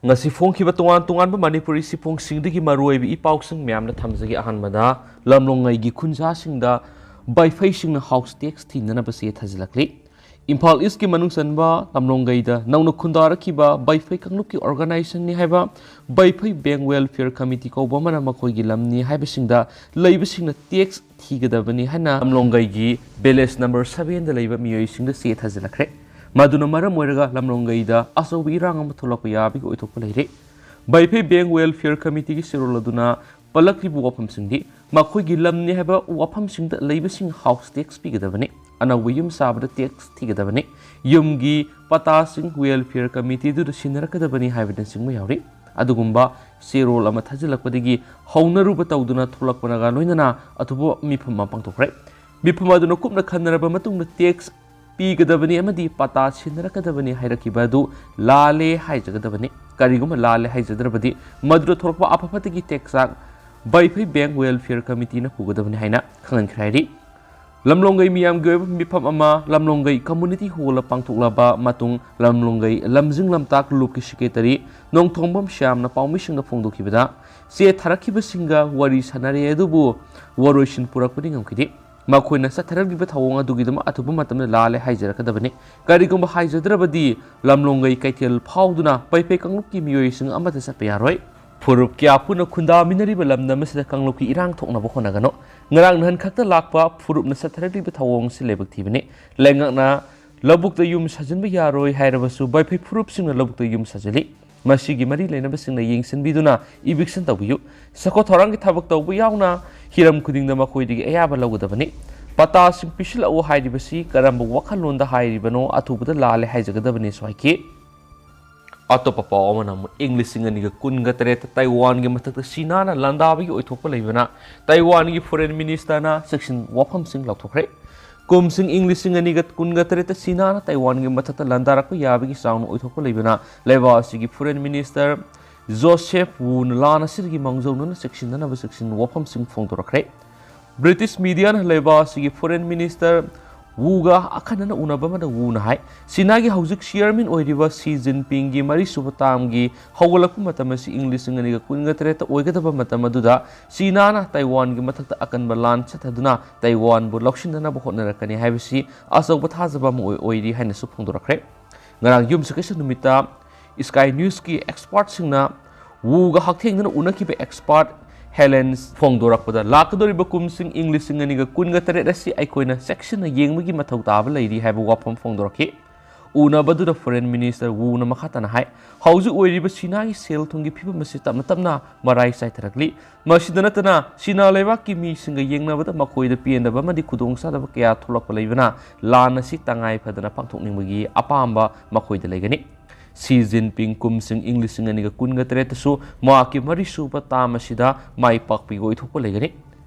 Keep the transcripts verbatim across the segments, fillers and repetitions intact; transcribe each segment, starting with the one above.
ꯉꯁꯤ ꯐꯣꯡꯈꯤꯕ ꯇꯣꯉꯥꯟ ꯇꯣꯉꯥꯟꯕ ꯃꯅꯤꯄꯨꯔꯤ ꯆꯦꯐꯣꯡꯁꯤꯡꯗꯒꯤ ꯃꯔꯨꯑꯣꯏꯕ ꯏ ꯄꯥꯎꯁꯤꯡ ꯃꯌꯥꯝꯅ ꯊꯝꯖꯒꯦ꯫ ꯑꯍꯥꯟꯕꯗ, ꯂꯝꯂꯣꯡꯉꯩꯒꯤ ꯈꯨꯟꯖꯥꯁꯤꯡꯗ ꯕꯥꯏꯐꯩꯁꯤꯡꯅ ꯍꯥꯎꯁ ꯇꯦꯛꯁ ꯊꯤꯅꯅꯕ ꯆꯦ ꯊꯥꯖꯤꯜꯂꯛꯂꯤ꯫ ꯏꯝꯐꯥꯜ ꯏꯁꯀꯤ ꯃꯅꯨꯡ ꯆꯟꯕ ꯂꯝꯂꯣꯡꯒꯩꯗ ꯅꯧꯅ ꯈꯨꯟꯗꯥꯔꯛꯈꯤꯕ ꯕꯥꯏꯐꯩ ꯀꯥꯡꯂꯨꯞꯀꯤ ꯑꯣꯔꯒꯅꯥꯏꯖꯦꯁꯟꯅꯤ ꯍꯥꯏꯕ ꯕꯥꯏꯐꯩ ꯕꯦꯡ ꯋꯦꯜꯐꯤꯌꯔ ꯀꯃꯤꯇꯤ ꯀꯧꯕ ꯑꯃꯅ ꯃꯈꯣꯏꯒꯤ ꯂꯝꯅꯤ ꯍꯥꯏꯕꯁꯤꯡꯗ ꯂꯩꯕꯁꯤꯡꯅ ꯇꯦꯛꯁ ꯊꯤꯒꯗꯕꯅꯤ ꯍꯥꯏꯅ ꯂꯝꯂꯣꯡꯒꯩꯒꯤ ꯚꯤꯂꯦꯖ ꯅꯝꯕꯔ ꯁꯚꯦꯟꯗ ꯂꯩꯕ ꯃꯤꯑꯣꯏꯁꯤꯡꯗ ꯆꯦ ꯊꯥꯖꯤꯜꯂꯛꯈ꯭ꯔꯦ꯫ ꯃꯗꯨꯅ ꯃꯔꯝ ꯑꯣꯏꯔꯒ ꯂꯝꯂꯣꯡꯒꯩꯗ ꯑꯆꯧꯕ ꯏꯔꯥꯡ ꯑꯃ ꯊꯣꯛꯂꯛꯄ ꯌꯥꯕꯒꯤ ꯑꯣꯏꯊꯣꯛꯄ ꯂꯩꯔꯦ꯫ ꯕꯥꯏꯐꯩ ꯕꯦꯡ ꯋꯦꯜꯐꯤꯌꯔ ꯀꯃꯤꯇꯤꯒꯤ ꯆꯦꯔꯣꯜ ꯑꯗꯨꯅ ꯄꯜꯂꯛꯂꯤꯕ ꯋꯥꯐꯝꯁꯤꯡꯗꯤ ꯃꯈꯣꯏꯒꯤ ꯂꯝꯅꯤ ꯍꯥꯏꯕ ꯋꯥꯐꯝꯁꯤꯡꯗ ꯂꯩꯕꯁꯤꯡ ꯍꯥꯎꯁ ꯇꯦꯛꯁ ꯄꯤꯒꯗꯕꯅꯤ, ꯑꯅꯧꯕ ꯌꯨꯝ ꯁꯥꯕꯗ ꯇꯦꯛꯁ ꯊꯤꯒꯗꯕꯅꯤ, ꯌꯨꯝꯒꯤ ꯄꯇꯥꯁꯤꯡ ꯋꯦꯜꯐꯤꯌꯔ ꯀꯃꯤꯇꯤꯗꯨꯗ ꯁꯤꯟꯅꯔꯛꯀꯗꯕꯅꯤ ꯍꯥꯏꯕꯅꯆꯤꯡꯕ ꯌꯥꯎꯔꯤ꯫ ꯑꯗꯨꯒꯨꯝꯕ ꯆꯦꯔꯣꯜ ꯑꯃ ꯊꯥꯖꯤꯜꯂꯛꯄꯗꯒꯤ ꯍꯧꯅꯔꯨꯕ ꯇꯧꯗꯨꯅ ꯊꯣꯛꯂꯛꯄꯅꯒ ꯂꯣꯏꯅꯅ ꯑꯊꯨꯕ ꯃꯤꯐꯝ ꯑꯃ ꯄꯥꯡꯊꯣꯛꯈ꯭ꯔꯦ꯫ ꯃꯤꯐꯝ ꯑꯗꯨꯅ ꯀꯨꯞꯅ ꯈꯟꯅꯔꯕ ꯃꯇꯨꯡꯗ ꯇꯦꯛꯁ ꯄꯤꯒꯗꯕꯅꯤ ꯑꯃꯗꯤ ꯄꯇꯥ ꯁꯤꯟꯅꯔꯛꯀꯗꯕꯅꯤ ꯍꯥꯏꯔꯛꯈꯤꯕ ꯑꯗꯨ ꯂꯥꯜꯂꯦ ꯍꯥꯏꯖꯒꯗꯕꯅꯤ꯫ ꯀꯔꯤꯒꯨꯝꯕ ꯂꯥꯜꯂꯦ ꯍꯥꯏꯖꯗ꯭ꯔꯕꯗꯤ ꯃꯗꯨꯗ ꯊꯣꯛꯂꯛꯄ ꯑꯐ ꯐꯠꯇꯒꯤ ꯇꯦꯛꯆꯥꯛ ꯕꯥꯏꯐꯩ ꯕꯦꯡ ꯋꯦꯜꯐꯤꯌꯔ ꯀꯃꯤꯇꯤꯅ ꯄꯨꯒꯗꯕꯅꯤ ꯍꯥꯏꯅ ꯈꯪꯍꯟꯈ꯭ꯔꯦ ꯍꯥꯏꯔꯤ꯫ ꯂꯝꯂꯣꯡꯒꯩ ꯃꯤꯌꯥꯝꯒꯤ ꯑꯣꯏꯕ ꯃꯤꯐꯝ ꯑꯃ ꯂꯝꯂꯣꯡꯒꯩ ꯀꯝꯃꯨꯅꯤꯇꯤ ꯍꯣꯜꯗ ꯄꯥꯡꯊꯣꯛꯂꯕ ꯃꯇꯨꯡ ꯂꯝꯂꯣꯡꯒꯩ ꯂꯝꯖꯤꯡ ꯂꯝꯇꯥꯛ ꯂꯨꯞꯀꯤ ꯁꯦꯀ꯭ꯔꯦꯇꯔꯤ ꯅꯣꯡꯊꯣꯡꯕꯝ ꯁ꯭ꯌꯥꯝꯅ ꯄꯥꯎꯃꯤꯁꯤꯡꯗ ꯐꯣꯡꯗꯣꯛꯈꯤꯕꯗ, ꯆꯦ ꯊꯥꯔꯛꯈꯤꯕꯁꯤꯡꯒ ꯋꯥꯔꯤ ꯁꯥꯟꯅꯔꯦ, ꯑꯗꯨꯕꯨ ꯋꯥꯔꯣꯏꯁꯤꯟ ꯄꯨꯔꯛꯄꯗꯤ ꯉꯝꯈꯤꯗꯦ꯫ ꯃꯈꯣꯏꯅ ꯆꯠꯊꯔꯛꯂꯤꯕ ꯊꯧꯑꯣꯡ ꯑꯗꯨꯒꯤꯗꯃꯛ ꯑꯊꯨꯕ ꯃꯇꯝꯗ ꯂꯥꯜꯂꯦ ꯍꯥꯏꯖꯔꯛꯀꯗꯕꯅꯤ꯫ ꯀꯔꯤꯒꯨꯝꯕ ꯍꯥꯏꯖꯗ꯭ꯔꯕꯗꯤ ꯂꯝꯂꯣꯡꯒꯩ ꯀꯩꯊꯦꯜ ꯐꯥꯎꯗꯨꯅ ꯄꯩꯐꯩ ꯀꯥꯡꯂꯨꯞꯀꯤ ꯃꯤꯑꯣꯏꯁꯤꯡ ꯑꯃꯠꯇ ꯆꯠꯄ ꯌꯥꯔꯣꯏ꯫ ꯐꯨꯔꯨꯞ ꯀꯌꯥ ꯄꯨꯟꯅ ꯈꯨꯟꯗꯥꯃꯤꯟꯅꯔꯤꯕ ꯂꯝꯗꯝ ꯑꯁꯤꯗ ꯀꯥꯡꯂꯨꯞꯀꯤ ꯏꯔꯥꯡ ꯊꯣꯛꯅꯕ ꯍꯣꯠꯅꯒꯅꯨ꯫ ꯉꯔꯥꯡ ꯅꯍꯥꯟ ꯈꯛꯇ ꯂꯥꯛꯄ ꯐꯨꯔꯨꯞꯅ ꯆꯠꯊꯔꯛꯂꯤꯕ ꯊꯧꯑꯣꯡ ꯑꯁꯤ ꯂꯥꯏꯕꯛ ꯊꯤꯕꯅꯤ꯫ ꯂꯩꯉꯥꯛꯅ ꯂꯧꯕꯨꯛꯇ ꯌꯨꯝ ꯁꯥꯖꯤꯟꯕ ꯌꯥꯔꯣꯏ ꯍꯥꯏꯔꯕꯁꯨ ꯕꯥꯏꯐꯩ ꯐꯨꯔꯨꯞꯁꯤꯡꯅ ꯂꯧꯕꯨꯛꯇ ꯌꯨꯝ ꯁꯥꯖꯤꯜꯂꯤ꯫ ꯃꯁꯤꯒꯤ ꯃꯔꯤ ꯂꯩꯅꯕꯁꯤꯡꯅ ꯌꯦꯡꯁꯤꯟꯕꯤꯗꯨꯅ ꯏꯚꯤꯛꯁꯟ ꯇꯧꯕꯤꯌꯨ꯫ ꯆꯥꯎꯈꯠ ꯊꯧꯔꯥꯡꯒꯤ ꯊꯕꯛ ꯇꯧꯕ ꯌꯥꯎꯅ ꯍꯤꯔꯝ ꯈꯨꯗꯤꯡꯗ ꯃꯈꯣꯏꯗꯒꯤ ꯑꯌꯥꯕ ꯂꯧꯒꯗꯕꯅꯤ꯫ ꯄꯇꯥꯁꯤꯡ ꯄꯤꯁꯤꯜꯂꯛꯎ ꯍꯥꯏꯔꯤꯕꯁꯤ ꯀꯔꯝꯕ ꯋꯥꯈꯜꯂꯣꯟꯗ ꯍꯥꯏꯔꯤꯕꯅꯣ? ꯑꯊꯨꯕꯗ ꯂꯥꯜꯂꯦ ꯍꯥꯏꯖꯒꯗꯕꯅꯤꯁꯨ ꯍꯥꯏꯈꯤ꯫ ꯑꯇꯣꯞꯄ ꯄꯥꯎ ꯑꯃꯅ ꯑꯃꯨꯛ ꯏꯪ ꯂꯤꯁꯤꯡ ꯑꯅꯤꯒ ꯀꯨꯟꯒ ꯇꯔꯦꯠꯇ ꯇꯥꯏꯋꯥꯟꯒꯤ ꯃꯊꯛꯇ ꯆꯤꯅꯥꯅ ꯂꯥꯟꯗꯥꯕꯒꯤ ꯑꯣꯏꯊꯣꯛꯄ ꯂꯩꯕꯅ ꯇꯥꯏꯋꯥꯟꯒꯤ ꯐꯣꯔꯦꯟ ꯃꯤꯅꯤꯁꯇꯔꯅ ꯆꯦꯛꯁꯤꯟ ꯋꯥꯐꯝꯁꯤꯡ ꯂꯥꯎꯊꯣꯛꯈ꯭ꯔꯦ꯫ ꯀꯨꯝꯁꯤꯡ ꯏꯪ ꯂꯤꯁꯤꯡ ꯑꯅꯤꯒ ꯀꯨꯟꯒ ꯇꯔꯦꯠꯇ ꯆꯤꯅꯥꯅ ꯇꯥꯏꯋꯥꯟꯒꯤ ꯃꯊꯛꯇ ꯂꯥꯟꯗꯥꯔꯛꯄ ꯌꯥꯕꯒꯤ ꯆꯥꯎꯅ ꯑꯣꯏꯊꯣꯛꯄ ꯂꯩꯕꯅ ꯂꯩꯕꯥꯛ ꯑꯁꯤꯒꯤ ꯐꯣꯔꯦꯟ ꯃꯤꯅꯤꯁꯇꯔ ꯖꯣꯁꯦꯐ ꯋꯨꯅ ꯂꯥꯟ ꯑꯁꯤꯗꯒꯤ ꯃꯥꯡꯖꯧꯅꯅ ꯆꯦꯛꯁꯤꯟꯅꯅꯕ ꯆꯦꯛꯁꯤꯟ ꯋꯥꯐꯝꯁꯤꯡ ꯐꯣꯡꯗꯣꯔꯛꯈ꯭ꯔꯦ꯫ ꯕ꯭ꯔꯤꯇꯤꯁ ꯃꯤꯗꯤꯌꯥꯅ ꯂꯩꯕꯥꯛ ꯑꯁꯤꯒꯤ ꯐꯣꯔꯦꯟ ꯃꯤꯅꯤꯁꯇꯔ ꯋꯨꯒ ꯑꯈꯟꯅꯅ ꯎꯅꯕ ꯑꯃꯗ ꯋꯨꯅ ꯍꯥꯏ, ꯆꯤꯅꯥꯒꯤ ꯍꯧꯖꯤꯛ ꯆꯤꯌꯔꯃꯦꯟ ꯑꯣꯏꯔꯤꯕ ꯁꯤ ꯖꯤꯟꯄꯤꯡꯒꯤ ꯃꯔꯤꯁꯨꯕ ꯇꯥꯝꯒꯤ ꯍꯧꯒꯠꯂꯛꯄ ꯃꯇꯝ ꯑꯁꯤ ꯏꯪ ꯂꯤꯁꯤꯡ ꯑꯅꯤꯒ ꯀꯨꯟꯒ ꯇꯔꯦꯠꯇ ꯑꯣꯏꯒꯗꯕ ꯃꯇꯝ ꯑꯗꯨꯗ ꯆꯤꯅꯥꯅ ꯇꯥꯏꯋꯥꯟꯒꯤ ꯃꯊꯛꯇ ꯑꯀꯟꯕ ꯂꯥꯟ ꯆꯠꯊꯗꯨꯅ ꯇꯥꯏꯋꯥꯟꯕꯨ ꯂꯧꯁꯤꯟꯅꯅꯕ ꯍꯣꯠꯅꯔꯛꯀꯅꯤ ꯍꯥꯏꯕꯁꯤ ꯑꯆꯧꯕ ꯊꯥꯖꯕ ꯑꯃ ꯑꯣꯏ-, ꯑꯣꯏꯔꯤ ꯍꯥꯏꯅꯁꯨ ꯐꯣꯡꯗꯣꯔꯛꯈ꯭ꯔꯦ꯫ ꯉꯔꯥꯡ ꯌꯨꯝꯁꯀꯩꯁ ꯅꯨꯃꯤꯠꯇ ꯁ꯭ꯀꯥꯏ ꯅ꯭ꯌꯨꯁꯀꯤ ꯑꯦꯛꯁꯄꯥꯔꯠꯁꯤꯡꯅ ꯋꯨꯒ ꯍꯛꯊꯦꯡꯅꯅ ꯎꯅꯈꯤꯕ ꯑꯦꯛꯁꯄꯥꯔꯠ ꯍꯦꯂꯦꯟꯁ ꯐꯣꯡꯗꯣꯔꯛꯄꯗ, ꯂꯥꯛꯀꯗꯧꯔꯤꯕ ꯀꯨꯝꯁꯤꯡ ꯏꯪ ꯂꯤꯁꯤꯡ ꯑꯅꯤꯒ ꯀꯨꯟꯒ ꯇꯔꯦꯠ ꯑꯁꯤ ꯑꯩꯈꯣꯏꯅ ꯆꯦꯛꯁꯤꯟꯅ ꯌꯦꯡꯕꯒꯤ ꯃꯊꯧ ꯇꯥꯕ ꯂꯩꯔꯤ ꯍꯥꯏꯕ ꯋꯥꯐꯝ ꯐꯣꯡꯗꯣꯔꯛꯈꯤ꯫ ꯎꯅꯕꯗꯨꯗ ꯐꯣꯔꯦꯟ ꯃꯤꯅꯤꯁꯇꯔ ꯋꯨꯅ ꯃꯈꯥ ꯇꯥꯅ ꯍꯥꯏ, ꯍꯧꯖꯤꯛ ꯑꯣꯏꯔꯤꯕ ꯆꯤꯅꯥꯒꯤ ꯁꯦꯜ ꯊꯨꯝꯒꯤ ꯐꯤꯕꯝ ꯑꯁꯤ ꯇꯞꯅ ꯇꯞꯅ ꯃꯔꯥꯏ ꯆꯥꯏꯊꯔꯛꯂꯤ꯫ ꯃꯁꯤꯗ ꯅꯠꯇꯅ, ꯆꯤꯅꯥ ꯂꯩꯕꯥꯛꯀꯤ ꯃꯤꯁꯤꯡꯒ ꯌꯦꯡꯅꯕꯗ ꯃꯈꯣꯏꯗ ꯄꯦꯟꯗꯕ ꯑꯃꯗꯤ ꯈꯨꯗꯣꯡꯆꯥꯗꯕ ꯀꯌꯥ ꯊꯣꯛꯂꯛꯄ ꯂꯩꯕꯅ, ꯂꯥꯟ ꯑꯁꯤ ꯇꯉꯥꯏ ꯐꯗꯅ ꯄꯥꯡꯊꯣꯛꯅꯤꯡꯕꯒꯤ ꯑꯄꯥꯝꯕ ꯃꯈꯣꯏꯗ ꯂꯩꯒꯅꯤ꯫ ꯁꯤ ꯖꯤꯟꯄꯤꯡ ꯀꯨꯝꯁꯤꯡ ꯏꯪ ꯂꯤꯁꯤꯡ ꯑꯅꯤꯒ ꯀꯨꯟꯒ ꯇꯔꯦꯠꯇꯁꯨ ꯃꯍꯥꯛꯀꯤ ꯃꯔꯤꯁꯨꯕ ꯇꯥꯝ ꯑꯁꯤꯗ ꯃꯥꯏ ꯄꯥꯛꯄꯒꯤ ꯑꯣꯏꯊꯣꯛꯄ ꯂꯩꯒꯅꯤ꯫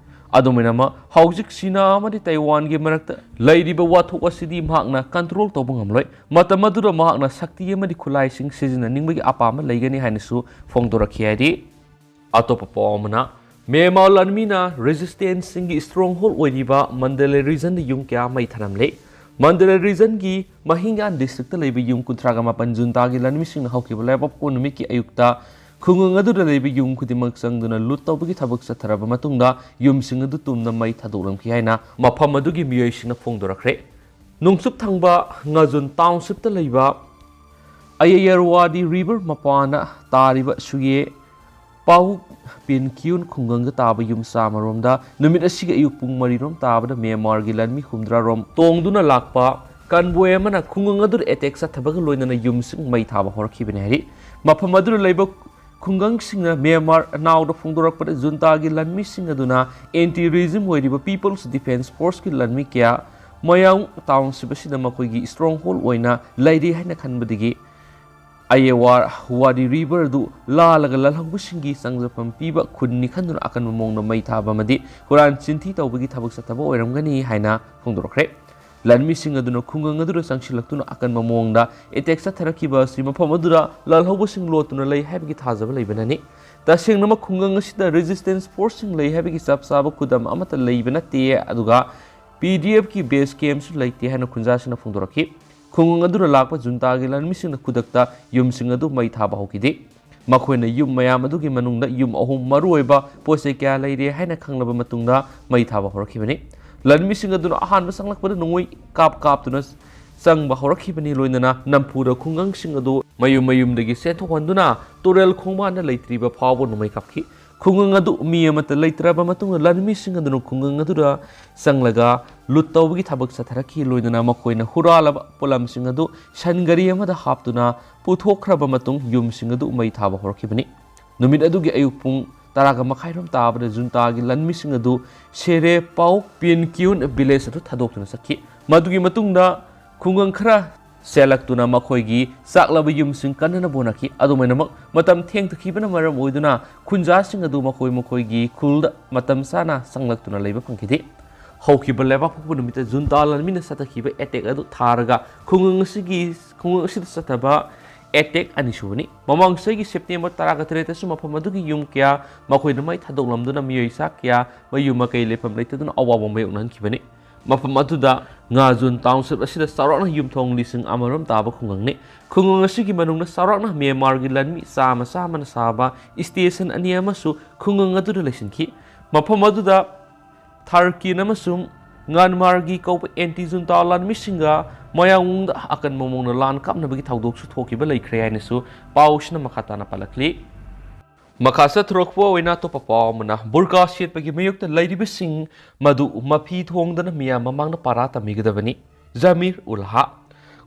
ꯑꯗꯨꯃꯥꯏꯅꯃꯛ, ꯍꯧꯖꯤꯛ ꯆꯤꯅꯥ ꯑꯃꯗꯤ ꯇꯥꯏꯋꯥꯟꯒꯤ ꯃꯔꯛꯇ ꯂꯩꯔꯤꯕ ꯋꯥꯊꯣꯛ ꯑꯁꯤꯗꯤ ꯃꯍꯥꯛꯅ ꯀꯟꯇ꯭ꯔꯣꯜ ꯇꯧꯕ ꯉꯝꯂꯣꯏ꯫ ꯃꯇꯝ ꯑꯗꯨꯗ ꯃꯍꯥꯛꯅ ꯁꯛꯇꯤ ꯑꯃꯗꯤ ꯈꯨꯠꯂꯥꯏꯁꯤꯡ ꯁꯤꯖꯤꯟꯅꯅꯤꯡꯕꯒꯤ ꯑꯄꯥꯝꯕ ꯂꯩꯒꯅꯤ ꯍꯥꯏꯅꯁꯨ ꯐꯣꯡꯗꯣꯔꯛꯈꯤ ꯍꯥꯏꯔꯤ꯫ ꯑꯇꯣꯞꯄ ꯄꯥꯎ ꯑꯃꯅ, ꯃ꯭ꯌꯥꯟꯃꯥꯔ ꯂꯥꯟꯃꯤꯅ ꯔꯦꯖꯤꯁꯇꯦꯟꯁꯁꯤꯡꯒꯤ ꯁ꯭ꯇ꯭ꯔꯣꯡ ꯍꯣꯜ ꯑꯣꯏꯔꯤꯕ ꯃꯟꯗꯂꯦ ꯔꯤꯖꯟꯗ ꯌꯨꯝ ꯀꯌꯥ ꯃꯩ ꯊꯥꯔꯝꯂꯦ꯫ ꯃꯟꯗꯂꯦ ꯔꯤꯖꯟꯒꯤ ꯃꯍꯤꯡꯌꯥꯟ ꯗꯤꯁꯇ꯭ꯔꯤꯛꯇ ꯂꯩꯕ ꯌꯨꯝ ꯀꯨꯟꯊ꯭ꯔꯥꯒ ꯃꯥꯄꯟ ꯖꯨꯟꯇꯥꯒꯤ ꯂꯥꯟꯃꯤꯁꯤꯡꯅ ꯍꯧꯈꯤꯕ ꯂꯩꯕꯥꯛꯄꯣꯛꯄ ꯅꯨꯃꯤꯠꯀꯤ ꯑꯌꯨꯛꯇ ꯈꯨꯡꯒꯪ ꯑꯗꯨꯗ ꯂꯩꯕ ꯌꯨꯝ ꯈꯨꯗꯤꯡꯃꯛ ꯆꯪꯗꯨꯅ ꯂꯨꯠ ꯇꯧꯕꯒꯤ ꯊꯕꯛ ꯆꯠꯊꯔꯕ ꯃꯇꯨꯡꯗ, ꯌꯨꯝꯁꯤꯡ ꯑꯗꯨ ꯇꯨꯝꯅ ꯃꯩ ꯊꯥꯗꯣꯛꯂꯝꯈꯤ ꯍꯥꯏꯅ ꯃꯐꯝ ꯑꯗꯨꯒꯤ ꯃꯤꯑꯣꯏꯁꯤꯡꯅ ꯐꯣꯡꯗꯣꯔꯛꯈ꯭ꯔꯦ꯫ ꯅꯣꯡꯆꯨꯞ ꯊꯪꯕ ꯉꯥꯖꯨꯟ ꯇꯥꯎꯟꯁꯤꯞꯇ ꯂꯩꯕ ꯑꯌꯦꯌꯔꯋꯥꯗꯤ ꯔꯤꯚꯔ ꯃꯄꯥꯟꯅ ꯇꯥꯔꯤꯕ ꯁꯨꯌꯦ ꯄꯥꯎ ꯄꯤꯟꯀ꯭ꯌꯨꯟ ꯈꯨꯡꯒꯪꯗ ꯇꯥꯕ ꯌꯨꯝ ꯆꯥꯝꯃꯔꯣꯝꯗ ꯅꯨꯃꯤꯠ ꯑꯁꯤꯒꯤ ꯑꯌꯨꯛ ꯄꯨꯡ ꯃꯔꯤꯔꯣꯝ ꯇꯥꯕꯗ ꯃ꯭ꯌꯥꯟꯃꯥꯔꯒꯤ ꯂꯥꯟꯃꯤ ꯍꯨꯝꯗ꯭ꯔꯥꯔꯣꯝ ꯇꯣꯡꯗꯨꯅ ꯂꯥꯛꯄ ꯀꯟꯚꯣꯏ ꯑꯃꯅ ꯈꯨꯡꯒꯪ ꯑꯗꯨꯗ ꯑꯦꯇꯦꯛ ꯆꯠꯊꯕꯒ ꯂꯣꯏꯅꯅ ꯌꯨꯝꯁꯤꯡ ꯃꯩ ꯊꯥꯕ ꯍꯧꯔꯛꯈꯤꯕꯅꯤ ꯍꯥꯏꯔꯤ꯫ ꯃꯐꯝ ꯑꯗꯨꯗ ꯂꯩꯕ ꯈꯨꯡꯒꯪꯁꯤꯡꯅ ꯃ꯭ꯌꯥꯟꯃꯥꯔ ꯅꯥꯎꯗ ꯐꯣꯡꯗꯣꯔꯛꯄꯗ, ꯖꯨꯟꯇꯥꯒꯤ ꯂꯥꯟꯃꯤꯁꯤꯡ ꯑꯗꯨꯅ ꯑꯦꯟꯇꯤ ꯔꯦꯖꯤꯝ ꯑꯣꯏꯔꯤꯕ ꯄꯤꯄꯜꯁ ꯗꯤꯐꯦꯟꯁ ꯐꯣꯔꯁꯀꯤ ꯂꯥꯟꯃꯤ ꯀꯌꯥ ꯃꯌꯥꯡ ꯇꯥꯎꯟꯁꯤꯞ ꯑꯁꯤꯗ ꯃꯈꯣꯏꯒꯤ ꯁ꯭ꯇ꯭ꯔꯣꯡ ꯍꯣꯜ ꯑꯣꯏꯅ ꯂꯩꯔꯤ ꯍꯥꯏꯅ ꯈꯟꯕꯗꯒꯤ, ꯑꯌꯦꯋꯥꯔ ꯋꯥꯗꯤ ꯔꯤꯚꯔ ꯑꯗꯨ ꯂꯥꯜꯂꯒ ꯂꯥꯜꯍꯧꯕꯁꯤꯡꯒꯤ ꯆꯪꯖꯐꯝ ꯄꯤꯕ ꯈꯨꯟꯅꯤ ꯈꯟꯗꯨꯅ ꯑꯀꯟꯕ ꯃꯑꯣꯡꯗ ꯃꯩ ꯊꯥꯕ ꯑꯃꯗꯤ ꯍꯨꯔꯥꯟ ꯆꯤꯟꯊꯤ ꯇꯧꯕꯒꯤ ꯊꯕꯛ ꯆꯠꯊꯕ ꯑꯣꯏꯔꯝꯒꯅꯤ ꯍꯥꯏꯅ ꯐꯣꯡꯗꯣꯔꯛꯈ꯭ꯔꯦ꯫ ꯂꯥꯟꯃꯤꯁꯤꯡ ꯑꯗꯨꯅ ꯈꯨꯡꯒꯪ ꯑꯗꯨꯗ ꯆꯪꯁꯤꯜꯂꯛꯇꯨꯅ ꯑꯀꯟꯕ ꯃꯑꯣꯡꯗ ꯑꯦꯇꯦꯛ ꯆꯠꯊꯔꯛꯈꯤꯕ ꯑꯁꯤ ꯃꯐꯝ ꯑꯗꯨꯗ ꯂꯥꯜꯍꯧꯕꯁꯤꯡ ꯂꯣꯠꯇꯨꯅ ꯂꯩ ꯍꯥꯏꯕꯒꯤ ꯊꯥꯖꯕ ꯂꯩꯕꯅꯅꯤ꯫ ꯇꯁꯦꯡꯅꯃꯛ ꯈꯨꯡꯒꯪ ꯑꯁꯤꯗ ꯔꯦꯖꯤꯁꯇꯦꯟꯁ ꯐꯣꯔꯁꯁꯤꯡ ꯂꯩ ꯍꯥꯏꯕꯒꯤ ꯆꯞ ꯆꯥꯕ ꯈꯨꯗꯝ ꯑꯃꯠꯇ ꯂꯩꯕ ꯅꯠꯇꯦ, ꯑꯗꯨꯒ ꯄꯤ ꯗꯤ ꯑꯦꯐꯀꯤ ꯕꯦꯁ ꯀꯦꯝꯁꯨ ꯂꯩꯇꯦ ꯍꯥꯏꯅ ꯈꯨꯟꯖꯥꯁꯤꯡꯅ ꯐꯣꯡꯗꯣꯔꯛꯈꯤ꯫ ꯈꯨꯡꯒꯪ ꯑꯗꯨꯗ ꯂꯥꯛꯄ ꯖꯨꯟꯇꯥꯒꯤ ꯂꯥꯟꯃꯤꯁꯤꯡꯅ ꯈꯨꯗꯛꯇ ꯌꯨꯝꯁꯤꯡ ꯑꯗꯨ ꯃꯩ ꯊꯥꯕ ꯍꯧꯈꯤꯗꯦ꯫ ꯃꯈꯣꯏꯅ ꯌꯨꯝ ꯃꯌꯥꯝ ꯑꯗꯨꯒꯤ ꯃꯅꯨꯡꯗ ꯌꯨꯝ ꯑꯍꯨꯝ ꯃꯔꯨꯑꯣꯏꯕ ꯄꯣꯠ ꯆꯩ ꯀꯌꯥ ꯂꯩꯔꯦ ꯍꯥꯏꯅ ꯈꯪꯂꯕ ꯃꯇꯨꯡꯗ ꯃꯩ ꯊꯥꯕ ꯍꯧꯔꯛꯈꯤꯕꯅꯤ꯫ ꯂꯥꯟꯃꯤꯁꯤꯡ ꯑꯗꯨꯅ ꯑꯍꯥꯟꯕ ꯆꯪꯂꯛꯄꯗ ꯅꯣꯡꯃꯩ ꯀꯥꯞ ꯀꯥꯞꯇꯨꯅ ꯆꯪꯕ ꯍꯧꯔꯛꯈꯤꯕꯅꯤ꯫ ꯂꯣꯏꯅꯅ ꯅꯝꯐꯨꯗ ꯈꯨꯡꯒꯪꯁꯤꯡ ꯑꯗꯨ ꯃꯌꯨꯝ ꯃꯌꯨꯝꯗꯒꯤ ꯆꯦꯟꯊꯣꯛꯍꯟꯗꯨꯅ ꯇꯨꯔꯦꯜ ꯈꯣꯡꯕꯥꯟꯗ ꯂꯩꯇ꯭ꯔꯤꯕ ꯐꯥꯎꯕ ꯅꯣꯡꯃꯩ ꯀꯥꯞꯈꯤ꯫ ꯈꯨꯡꯒꯪ ꯑꯗꯨ ꯃꯤ ꯑꯃꯠꯇ ꯂꯩꯇ꯭ꯔꯕ ꯃꯇꯨꯡꯗ ꯂꯥꯟꯃꯤꯁꯤꯡ ꯑꯗꯨꯅ ꯈꯨꯡꯒꯪ ꯑꯗꯨꯗ ꯆꯪꯂꯒ ꯂꯨꯠ ꯇꯧꯕꯒꯤ ꯊꯕꯛ ꯆꯠꯊꯔꯛꯈꯤ꯫ ꯂꯣꯏꯅꯅ ꯃꯈꯣꯏꯅ ꯍꯨꯔꯥꯜꯂꯕ ꯄꯣꯠꯂꯝꯁꯤꯡ ꯑꯗꯨ ꯁꯟ ꯒꯥꯔꯤ ꯑꯃꯗ ꯍꯥꯞꯇꯨꯅ ꯄꯨꯊꯣꯛꯈ꯭ꯔꯕ ꯃꯇꯨꯡ ꯌꯨꯝꯁꯤꯡ ꯑꯗꯨ ꯃꯩ ꯊꯥꯕ ꯍꯧꯔꯛꯈꯤꯕꯅꯤ꯫ ꯅꯨꯃꯤꯠ ꯑꯗꯨꯒꯤ ꯑꯌꯨꯛ ꯄꯨꯡ ꯇꯔꯥꯒ ꯃꯈꯥꯏꯔꯣꯝ ꯇꯥꯕꯗ ꯖꯨꯟꯇꯥꯒꯤ ꯂꯥꯟꯃꯤꯁꯤꯡ ꯑꯗꯨ ꯁꯦꯔꯦ ꯄꯥꯎ ꯄꯤꯟ ꯀ꯭ꯌꯨꯟ ꯚꯤꯂꯦꯖ ꯑꯗꯨ ꯊꯥꯗꯣꯛꯇꯨꯅ ꯆꯠꯈꯤ꯫ ꯃꯗꯨꯒꯤ ꯃꯇꯨꯡꯗ ꯈꯨꯡꯒꯪ ꯈꯔ ꯆꯦꯜꯂꯛꯇꯨꯅ ꯃꯈꯣꯏꯒꯤ ꯆꯥꯛꯂꯕ ꯌꯨꯝꯁꯤꯡ ꯀꯟꯅꯅꯕ ꯍꯣꯠꯅꯈꯤ꯫ ꯑꯗꯨꯃꯥꯏꯅꯃꯛ ꯃꯇꯝ ꯊꯦꯡꯊꯈꯤꯕꯅ ꯃꯔꯝ ꯑꯣꯏꯗꯨꯅ ꯈꯨꯟꯖꯥꯁꯤꯡ ꯑꯗꯨ ꯃꯈꯣꯏ ꯃꯈꯣꯏꯒꯤ ꯈꯨꯜꯗ ꯃꯇꯝ ꯆꯥꯅ ꯆꯪꯂꯛꯇꯨꯅ ꯂꯩꯕ ꯐꯪꯈꯤꯗꯦ꯫ ꯍꯧꯈꯤꯕ ꯂꯩꯕꯥꯛ ꯄꯣꯛꯄ ꯅꯨꯃꯤꯠꯇ ꯖꯨꯟꯇꯥ ꯂꯥꯟꯃꯤꯅ ꯆꯠꯊꯈꯤꯕ ꯑꯦꯇꯦꯛ ꯑꯗꯨ ꯊꯥꯔꯒ ꯈꯨꯡꯒꯪ ꯑꯁꯤꯒꯤ, ꯈꯨꯡꯒꯪ ꯑꯁꯤꯗ ꯆꯠꯊꯕ ꯑꯦꯇꯦꯛ ꯑꯅꯤꯁꯨꯕꯅꯤ꯫ ꯃꯃꯥꯡ ꯆꯍꯤꯒꯤ ꯁꯦꯞꯇꯦꯝꯕꯔ ꯇꯔꯥꯒ ꯇꯔꯦꯠꯇꯁꯨ ꯃꯐꯝ ꯑꯗꯨꯒꯤ ꯌꯨꯝ ꯀꯌꯥ ꯃꯈꯣꯏꯅ ꯃꯩ ꯊꯥꯗꯣꯛꯂꯝꯗꯨꯅ ꯃꯤꯑꯣꯏ ꯆꯥ ꯀꯌꯥ ꯃꯌꯨꯝ ꯃꯀꯩ ꯂꯩꯐꯝ ꯂꯩꯇꯗꯨꯅ ꯑꯋꯥꯕ ꯃꯥꯌꯣꯛꯅꯍꯟꯈꯤꯕꯅꯤ꯫ ꯃꯐꯝ ꯑꯗꯨꯗ ꯉꯥꯖꯨꯟ ꯇꯥꯎꯟꯁꯤꯞ ꯑꯁꯤꯗ ꯆꯥꯎꯔꯥꯛꯅ ꯌꯨꯝꯊꯣꯡ ꯂꯤꯁꯤꯡ ꯑꯃꯔꯣꯝ ꯇꯥꯕ ꯈꯨꯡꯒꯪꯅꯤ꯫ ꯈꯨꯡꯒꯪ ꯑꯁꯤꯒꯤ ꯃꯅꯨꯡꯗ ꯆꯥꯎꯔꯥꯛꯅ ꯃ꯭ꯌꯥꯟꯃꯥꯔꯒꯤ ꯂꯥꯟꯃꯤ ꯆꯥꯝꯃ ꯆꯥꯝꯃꯅ ꯁꯥꯕ ꯁ꯭ꯇꯦꯁꯟ ꯑꯅꯤ ꯑꯃꯁꯨ ꯈꯨꯡꯒꯪ ꯑꯗꯨꯗ ꯂꯩꯁꯤꯟꯈꯤ꯫ ꯃꯐꯝ ꯑꯗꯨꯗ ꯊꯥꯔꯀꯤꯟ ꯑꯃꯁꯨꯡ ꯃ꯭ꯌꯥꯟꯃꯥꯔꯒꯤ ꯀꯧꯕ ꯑꯦꯟꯇꯤ ꯖꯨꯟꯇꯥ ꯂꯥꯟꯃꯤꯁꯤꯡꯒ ꯃꯌꯥꯡꯋꯨꯡꯗ ꯑꯀꯟꯕ ꯃꯑꯣꯡꯗ ꯂꯥꯟ ꯀꯥꯞꯅꯕꯒꯤ ꯊꯧꯗꯣꯛꯁꯨ ꯊꯣꯛꯈꯤꯕ ꯂꯩꯈ꯭ꯔꯦ ꯍꯥꯏꯅꯁꯨ ꯄꯥꯎꯁꯤꯅ ꯃꯈꯥ ꯇꯥꯅ ꯄꯜꯂꯛꯂꯤ꯫ ꯃꯈꯥ ꯆꯠꯊꯔꯛꯄ ꯑꯣꯏꯅ ꯑꯇꯣꯞꯄ ꯄꯥꯎ ꯑꯃꯅ, ꯕꯨꯔꯀꯥ ꯁꯦꯠꯄꯒꯤ ꯃꯥꯌꯣꯛꯇ ꯂꯩꯔꯤꯕꯁꯤꯡ ꯃꯗꯨ ꯃꯐꯤ ꯊꯣꯡꯗꯅ ꯃꯤꯌꯥꯝ ꯃꯃꯥꯡꯗ ꯄꯥꯔꯥ ꯇꯝꯕꯤꯒꯗꯕꯅꯤ꯫ ꯖꯃꯤꯔ ꯎꯜ ꯍꯛ꯫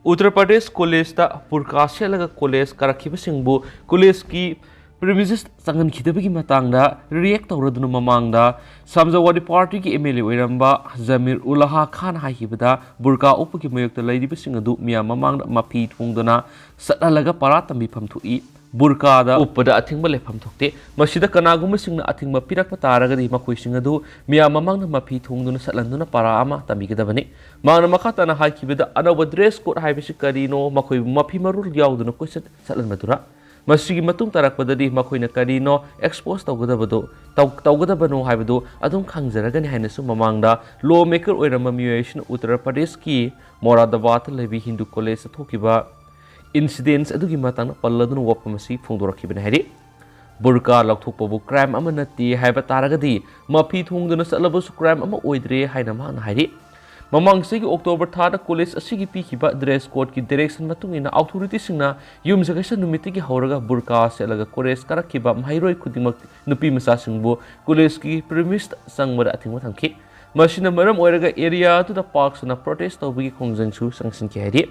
ꯎꯠꯇꯔ ꯄ꯭ꯔꯗꯦꯁ ꯀꯣꯂꯦꯖꯇ ꯕꯨꯔꯀꯥ ꯁꯦꯠꯂꯒ ꯀꯣꯂꯦꯖ ꯀꯥꯔꯛꯈꯤꯕꯁꯤꯡꯕꯨ ꯀꯣꯂꯦꯖꯀꯤ ꯄ꯭ꯔꯤꯃꯤꯁꯤꯁ ꯆꯪꯍꯟꯈꯤꯗꯕꯒꯤ ꯃꯇꯥꯡꯗ ꯔꯤꯌꯦꯛ ꯇꯧꯔꯗꯨꯅ ꯃꯃꯥꯡꯗ ꯁꯃꯥꯖꯋꯥꯗꯤ ꯄꯥꯔꯇꯤꯒꯤ ꯑꯦꯝ ꯑꯦꯜ ꯑꯦ ꯑꯣꯏꯔꯝꯕ ꯖꯃꯤꯔ ꯎꯜ ꯍꯛ ꯈꯥꯟ ꯍꯥꯏꯈꯤꯕꯗ, ꯕꯨꯔꯀꯥ ꯎꯞꯄꯒꯤ ꯃꯥꯌꯣꯛꯇ ꯂꯩꯔꯤꯕꯁꯤꯡ ꯑꯗꯨ ꯃꯤꯌꯥꯝ ꯃꯃꯥꯡꯗ ꯃꯐꯤ ꯊꯣꯡꯗꯨꯅ ꯆꯠꯍꯜꯂꯒ ꯄꯥꯔꯥ ꯇꯝꯕꯤꯐꯝ ꯊꯣꯛꯏ꯫ ꯕꯨꯔꯀꯥꯗ ꯎꯞꯄꯗ ꯑꯊꯤꯡꯕ ꯂꯩꯐꯝ ꯊꯣꯛꯇꯦ꯫ ꯃꯁꯤꯗ ꯀꯅꯥꯒꯨꯝꯕꯁꯤꯡꯅ ꯑꯊꯤꯡꯕ ꯄꯤꯔꯛꯄ ꯇꯥꯔꯒꯗꯤ ꯃꯈꯣꯏꯁꯤꯡ ꯑꯗꯨ ꯃꯤꯌꯥꯝ ꯃꯃꯥꯡꯗ ꯃꯐꯤ ꯊꯣꯡꯗꯨꯅ ꯆꯠꯍꯟꯗꯨꯅ ꯄꯥꯔꯥ ꯑꯃ ꯇꯝꯕꯤꯒꯗꯕꯅꯤ꯫ ꯃꯍꯥꯛꯅ ꯃꯈꯥ ꯇꯥꯅ ꯍꯥꯏꯈꯤꯕꯗ, ꯑꯅꯧꯕ ꯗ꯭ꯔꯦꯁ ꯀꯣꯗ ꯍꯥꯏꯕꯁꯤ ꯀꯔꯤꯅꯣ, ꯃꯈꯣꯏꯕꯨ ꯃꯐꯤ ꯃꯔꯣꯜ ꯌꯥꯎꯗꯅ ꯀꯣꯏꯆꯠ ꯆꯠꯍꯟꯕꯗꯨꯔ? ꯃꯁꯤꯒꯤ ꯃꯇꯨꯡ ꯇꯥꯔꯛꯄꯗꯗꯤ ꯃꯈꯣꯏꯅ ꯀꯔꯤꯅꯣ ꯑꯦꯛꯁꯄꯣꯖ ꯇꯧꯒꯗꯕꯗꯣ, ꯇꯧ-, ꯇꯧꯒꯗꯕꯅꯣ ꯍꯥꯏꯕꯗꯨ ꯑꯗꯨꯝ ꯈꯪꯖꯔꯒꯅꯤ ꯍꯥꯏꯅꯁꯨ ꯃꯃꯥꯡꯗ ꯂꯣ ꯃꯦꯀꯔ ꯑꯣꯏꯔꯝꯕ ꯃꯤꯑꯣꯏ ꯑꯁꯤꯅ ꯎꯠꯇꯔ ꯄ꯭ꯔꯗꯦꯁꯀꯤ ꯃꯣꯔꯥꯗꯥꯕꯥꯗꯇ ꯂꯩꯕꯤ ꯍꯤꯟꯗꯨ ꯀꯣꯂꯦꯖꯇ ꯊꯣꯛꯈꯤꯕ ꯏꯟꯁꯤꯗꯦꯟꯁ ꯑꯗꯨꯒꯤ ꯃꯇꯥꯡꯗ ꯄꯜꯂꯗꯨꯅ ꯋꯥꯐꯝ ꯑꯁꯤ ꯐꯣꯡꯗꯣꯔꯛꯈꯤꯕꯅꯤ ꯍꯥꯏꯔꯤ꯫ ꯕꯨꯔꯀꯥ ꯂꯧꯊꯣꯛꯄꯕꯨ ꯀ꯭ꯔꯥꯏꯝ ꯑꯃ ꯅꯠꯇꯦ ꯍꯥꯏꯕ ꯇꯥꯔꯒꯗꯤ, ꯃꯐꯤ ꯊꯣꯡꯗꯨꯅ ꯆꯠꯂꯕꯁꯨ ꯀ꯭ꯔꯥꯏꯝ ꯑꯃ ꯑꯣꯏꯗ꯭ꯔꯦ ꯍꯥꯏꯅ ꯃꯍꯥꯛꯅ ꯍꯥꯏꯔꯤ꯫ ꯃꯃꯥꯡ ꯆꯍꯤꯒꯤ ꯑꯣꯛꯇꯣꯕꯔ ꯊꯥꯗ ꯀꯣꯂꯦꯖ ꯑꯁꯤꯒꯤ ꯄꯤꯈꯤꯕ ꯗ꯭ꯔꯦꯁ ꯀꯣꯗꯀꯤ ꯗꯥꯏꯔꯦꯛꯁꯟ ꯃꯇꯨꯡ ꯏꯟꯅ ꯑꯣꯊꯣꯔꯤꯇꯤꯁꯤꯡꯅ ꯌꯨꯝꯁꯀꯩꯁ ꯅꯨꯃꯤꯠꯇꯒꯤ ꯍꯧꯔꯒ ꯕꯨꯔꯀꯥ ꯁꯦꯠꯂꯒ ꯀꯣꯂꯦꯖ ꯀꯥꯔꯛꯈꯤꯕ ꯃꯍꯩꯔꯣꯏ ꯈꯨꯗꯤꯡꯃꯛ ꯅꯨꯄꯤ ꯃꯆꯥꯁꯤꯡꯕꯨ ꯀꯣꯂꯦꯖꯀꯤ ꯄ꯭ꯔꯤꯃꯤꯁꯇ ꯆꯪꯕꯗ ꯑꯊꯤꯡꯕ ꯊꯝꯈꯤ꯫ ꯃꯁꯤꯅ ꯃꯔꯝ ꯑꯣꯏꯔꯒ ꯑꯦꯔꯤꯌꯥ ꯑꯗꯨꯗ ꯄꯥꯛ ꯁꯟꯅ ꯄ꯭ꯔꯣꯇꯦꯁ ꯇꯧꯕꯒꯤ ꯈꯣꯡꯖꯪꯁꯨ ꯆꯪꯁꯤꯟꯈꯤ ꯍꯥꯏꯔꯤ꯫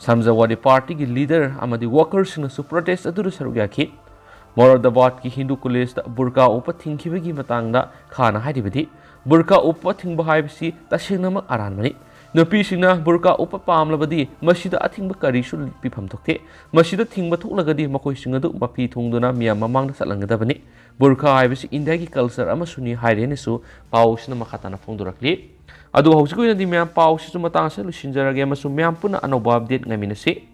ꯁꯃꯥꯖꯋꯥꯗꯤ ꯄꯥꯔꯇꯤꯒꯤ ꯂꯤꯗꯔ ꯑꯃꯗꯤ ꯋꯥꯀꯔꯁꯤꯡꯅꯁꯨ ꯄ꯭ꯔꯣꯇꯦꯁ ꯑꯗꯨꯗ ꯁꯔꯨꯛ ꯌꯥꯈꯤ꯫ ꯃꯣꯔꯥꯗꯥꯕꯥꯗꯀꯤ ꯍꯤꯟꯗꯨ ꯀꯣꯂꯦꯖꯇ ꯕꯨꯔꯀꯥ ꯎꯞꯄ ꯊꯤꯡꯈꯤꯕꯒꯤ ꯃꯇꯥꯡꯗ ꯈꯥꯅ ꯍꯥꯏꯔꯤꯕꯗꯤ, ꯕꯨꯔꯀꯥ ꯎꯞꯄ ꯊꯤꯡꯕ ꯍꯥꯏꯕꯁꯤ ꯇꯁꯦꯡꯅꯃꯛ ꯑꯔꯥꯟꯕꯅꯤ꯫ ꯅꯨꯄꯤꯁꯤꯡꯅ ꯕꯨꯔꯀꯥ ꯎꯞꯄ ꯄꯥꯝꯂꯕꯗꯤ ꯃꯁꯤꯗ ꯑꯊꯤꯡꯕ ꯀꯔꯤꯁꯨ ꯄꯤꯐꯝ ꯊꯣꯛꯇꯦ꯫ ꯃꯁꯤꯗ ꯊꯤꯡꯕ ꯊꯣꯛꯂꯒꯗꯤ ꯃꯈꯣꯏꯁꯤꯡ ꯑꯗꯨ ꯃꯐꯤ ꯊꯣꯡꯗꯨꯅ ꯃꯤꯌꯥꯝ ꯃꯃꯥꯡꯗ ꯆꯠꯍꯟꯒꯗꯕꯅꯤ꯫ ꯕꯨꯔꯀꯥ ꯍꯥꯏꯕꯁꯤ ꯏꯟꯗꯤꯌꯥꯒꯤ ꯀꯜꯆꯔ ꯑꯃꯁꯨꯅꯤ ꯍꯥꯏꯔꯦꯅꯁꯨ ꯄꯥꯎ ꯑꯁꯤꯅ ꯃꯈꯥ ꯇꯥꯅ ꯐꯣꯡꯗꯣꯔꯛꯂꯤ꯫ ꯑꯗꯨ ꯍꯧꯖꯤꯛꯀꯤ ꯑꯣꯏꯅꯗꯤ ꯃꯌꯥꯝ ꯄꯥꯎꯁꯤꯁꯨ ꯃꯇꯥꯡ ꯑꯁꯤꯗ ꯂꯣꯏꯁꯤꯟꯖꯔꯒꯦ ꯑꯃꯁꯨꯡ ꯃꯌꯥꯝ ꯄꯨꯟꯅ ꯑꯅꯧꯕ ꯑꯞꯗꯦꯠ ꯉꯥꯏꯃꯤꯟꯅꯁꯤ꯫